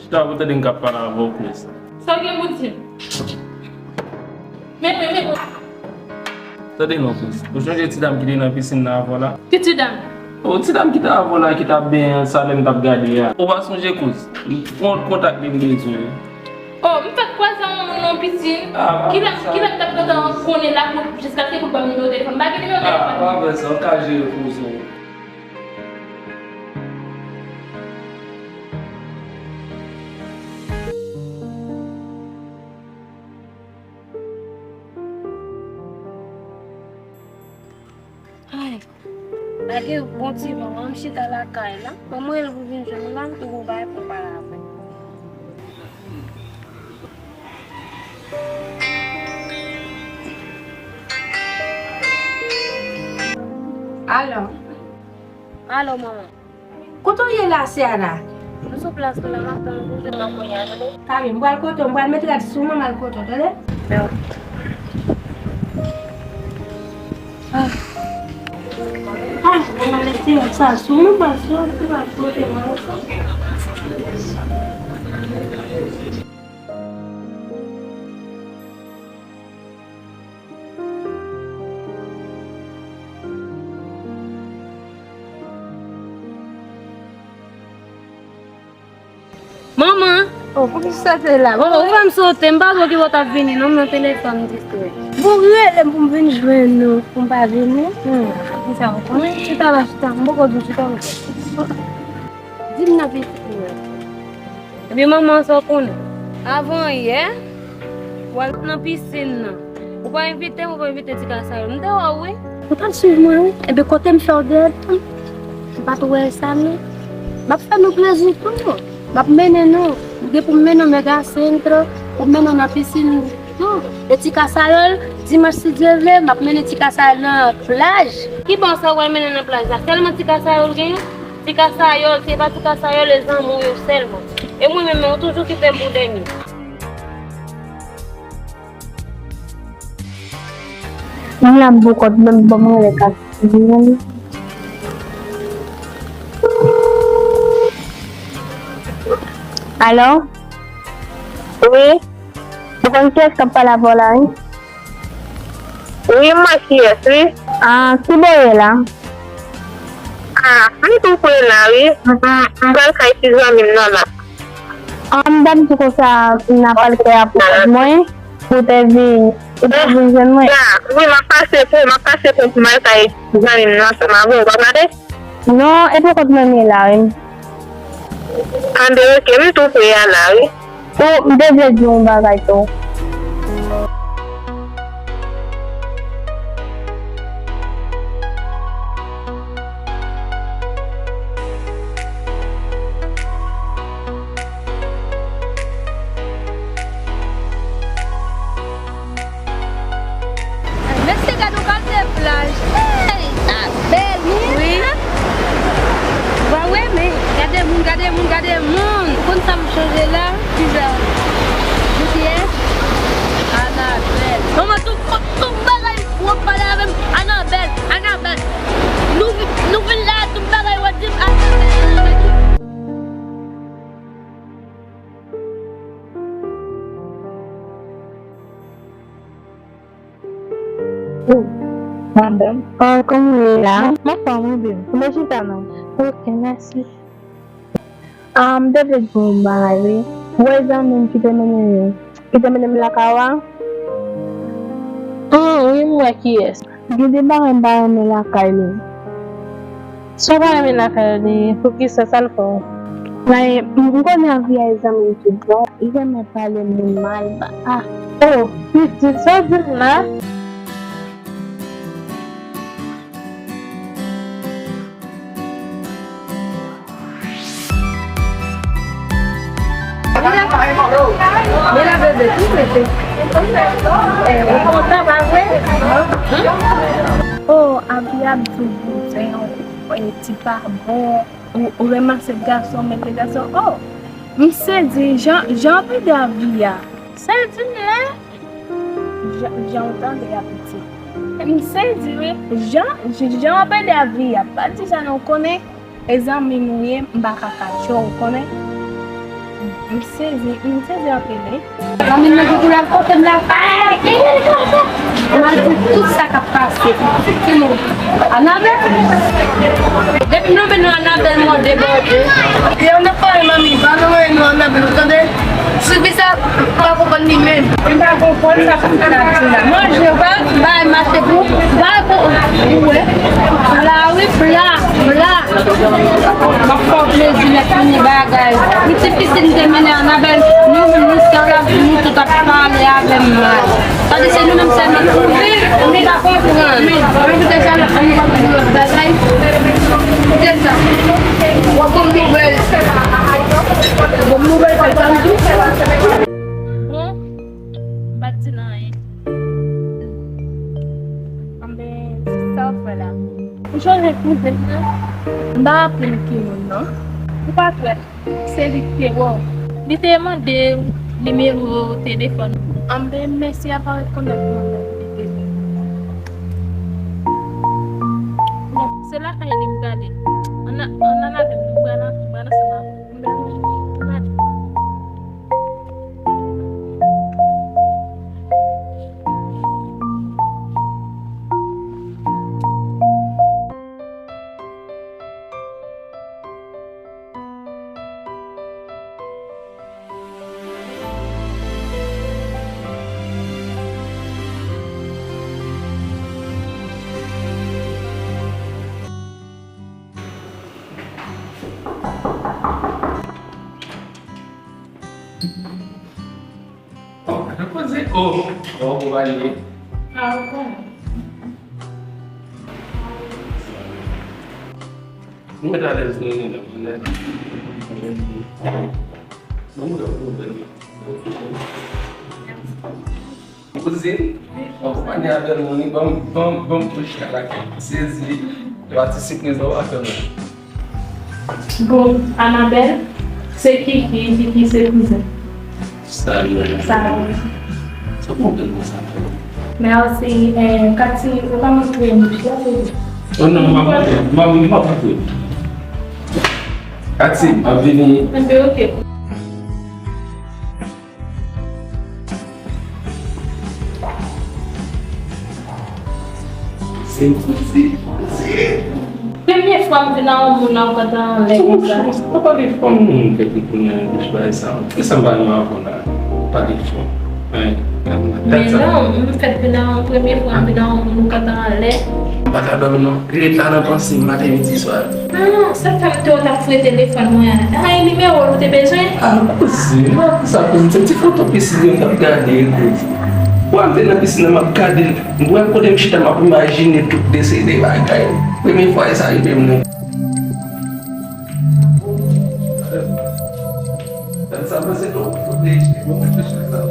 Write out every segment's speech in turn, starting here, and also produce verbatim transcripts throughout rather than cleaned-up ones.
Chita pou tande m k ap pale avè w, Chris. Sa w gen pou di m? Men, men, men. Tande non, Chris. Ou chonje ti dam ki te nan pisin nan avè w la? Ki ti dam? O, ti dam ki te avè w la, ki t ap benyen an, sa lè m t ap gade a. Ou pa sonje, Chris? M pran kontak li m bezwen. O, m fèk kwaze yon moun nan pisin. Ah, kilè, kilè m t ap gentan konnen la pou jiskaske pou l ban m nimewo telefòn. M pa gen nimewo telefòn. Ah, pa vre sa, ou ka jere pou ou. Ay, lage bon ti van, an m chita lakay la. Ban m rele pou vin jwenn ou la, m tou gon bagay pou m pale avè w. Alo. Alo, manman. Kote w ye la, Siana? M sou plas mwen la, m ap tann ou, jwenn mwen kounye a, tande? Tande, m pral kote w, m pral met rad sou mwen, m al kote w, tande? Ah. Ah, m al met ti rad sa sou mwen, m pral soti, m al kote mwen. Manman! Oh, poukisa w te la? Oh, ou fè m sote, m pa wè ki bò w t ap vini, non, m nan telefòn, m distrè. Bon, rele m pou m vin jwenn ou, pou m pa vini. Hmm. Poukisa w konnen? Chita la, chita, m poko di w chita, m di m nan pitit mwen. Epi manman sa w konnen. Avan yè, w al nan pisin nan. Ou pa envite m, ou pa envite ti Kasayòl. M te wè w, wi. Ou t ap swiv mwen, wi. Epi kote m fè w dèyè m? M pa t wè sa, non. M ap fè nou plezi tou. M ap mennen nou. M gen pou m mennen w mega sentro, pou m mennen w nan pisin tou. E ti Kasayòl, dimanch si Dye vle, m ap mennen ti Kasayòl nan plaj. Ki bò sa w pral mennen nan plaj la? Sèlman ti Kasayòl genyen? Ti Kasayòl, se pa ti Kasayòl, e zanmi w yo sèlman. E mwen menm, ou toujou kite m pou dènye. Mwen la m bokòt menm, ban mwen rele Kat. Alo? Wi. Ou konn kiyès k ap pale avè w la, wi? Wi, m wè kiyès, wi. Ah, ki bò w ye la? Ah, m tou pre la, wi. M, m, m pral kay ti zanmi m nan la. Ah, m t ap di konsa, n a pral fè apre kòd mwen, pou te vin, ou te vin jwenn mwen. La, wi, m ap pase pou, m ap pase pou, pou m al kay zanmi m nan ansanm avè w, w pa prale? Non, e poko t menm ye la, wi. Anben, oke, m tou pre a la, wi. Ou, m te vle di w yon bagay tou. Mesye, gade yon kalite plaj. Hey, sa bèl, wi. Wi. Wa wè, men gade moun, gade moun, gade moun. Ou konn sa m chanje la? Kijan? Ou kiyès? Anabèl. Manman, tout, tout bagay w ap pale avè m. Anabèl, Anabèl. Nou, nou vin la, tout bagay w ap di m, Anabèl, Anabèl. Oh, madanm. Ah, kòman w ye la? M anfòm, wi, baby. Kouman chita non? Ok, mèsi. Ah, m te vle di w yon bagay, wi. Ou wè zanmi m ki te mennen, ki te mennen m lakay ou a? Ah, wi, m wè kiyès. Gen de bagay m pa renmen lakay li. Sa w pa renmen lakay li, poukisa, sa l fè w? Like, m, m konnen Avi a e zanmi m tout bon, li renmen pale moun mal, ba, ah. Oh, pitit, sa w di m la? Mira, bebe, tu vete. Eh, ou kontan, pa vre? Oh, Avi ap di w bouzen, eh, ti pa bon. Ou, ou renmen se gason, men se gason. Oh, m sezi, jan, jan w pede Avi a. Sezi m la. Jan, jan w tande a piti. M sezi, wi. Jan, jan w ap ede Avi a. Pa di sa non, konnen e zanmi m ou ye, m pa ka kache w, ou konnen. M sezi, m sezi anpil, wi. Zanmi m nan gen pou l al kote m la. M al di tout sa k ap pase. Ki moun? Anabèl? Depi m lonmen non Anabèl, mwen debòde. Yo, n ap pale, manmi. Pa lonmen non Anabèl, ou tande? Sou ki sa, m pa konprann li menm. M pa konprann sa pou m ta di la. Manje, w pa bay mache pou, bay pou, ou wè. Pla, wi, pla, pla. M ap fè w plezi, lè fini bagay. Pitit pitit m te mennen Anabèl, nou menm nou sèl la, nou tout ap pale avè m mal. Tandis se nou menm sèlman ki twouve, nou pa konprann. Ann kite sa la, ann pa pou lòt bagay. Kite sa. W ap ban m nouvèl. Ban m nouvèl, pa tann tou. Bon, m pa t di l anyen. Anben, sa w fè la? Ou chonje kouzen m nan? M pa raple m ki moun non. Ou pa t wè? Se li k te wè w. Li te mande w nimewo telefòn ou. Anben, mèsi a pa rekonèt mwen menm li te. Bon, se lakay li m prale. Ann a, ann al avè m, m pral, m pral ansanm avè w. Oh, gade koze. Oh, oh, konpanye. Ah, bon. Nou met alèz nou, nou, nou, nou. Bon, nou, nou, nou. Kouzin, ankonpanye avè nou, wi, ban m, ban m, ban m tou chita lakay. Sezi, yo atis sipriz la, w a fè mwen. Bon, Anabèl, se Kiki, Kiki se kouzen. Salut, Anabèl. Salut. Sa pou bèl konsa. Mèsi, eh, Kati, ou ka montre m chita, silvouplè? Oh non, m ap montre, m ap, m ap montre. Kati, m ap vini. Enben, oke. Se poze, poze. Premye fwa m vin nan yon moun nan pandan anlè konsa. Ou pa pale fò, moun fè ki konnen bouch bagay sa. Kisa m pa nan avan la? Pale fò. Men non, m fèk vin nan yon premye fwa, m vin nan yon moun ou pandan anlè. M pa ka dòmi non. Li ret la nan panse m maten, midi, swa. Ah, sa fè m te wè w t ap fouye telefòn mwen an. Ay, nimewo l ou te bezwen? Ah, kouzin, m pa fè sa pou m. Se ti foto pisin yo m t ap gade, kouzin. Pou al te nan pisin nan, m ap gade l. M wè kote m chita, m ap imajine tout de seri de bagay. Premye fwa e sa rive m nan. Gade sa, panse tou, kote, bon, mwen te chita.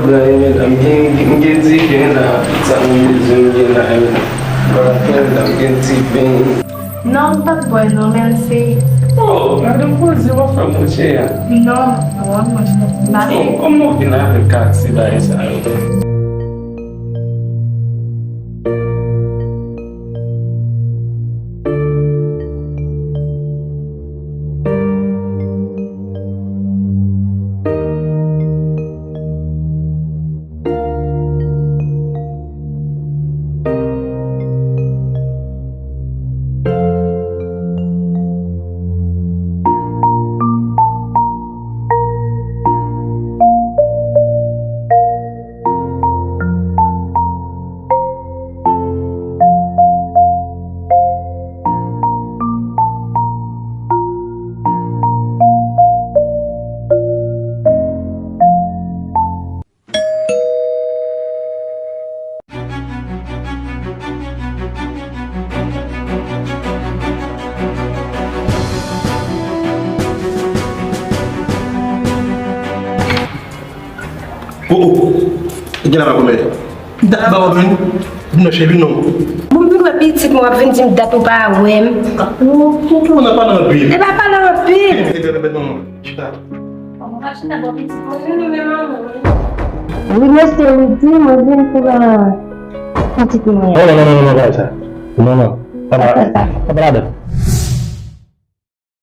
Blan, medam, gen, gen, gen diven la, tout sa nou bezwen, gen la, medam. Blan, medam, gen diven. Non, m p ap bwè non, mèsi. Oh, madanm Poze, w ap fè m wonje a. Non, non, monchè, m pa vle. Bon, kòman w vin avèk kati bagay sa yo? Oh, oh. Gen la pa komèt. Dat ba w vin. Vin nan cheve non. Bon, m vin wè pitit mwen, w ap vin di m dat ou pa wè m. Ah, non, non, non, nan pale anpil. E pa pale anpil. Chita. Wi, mesye, li di mwen vin pou pitit mwen. Non, non, non, non, non, pa sa. Non, non. Pa, pa, pa, pa, pa, pa.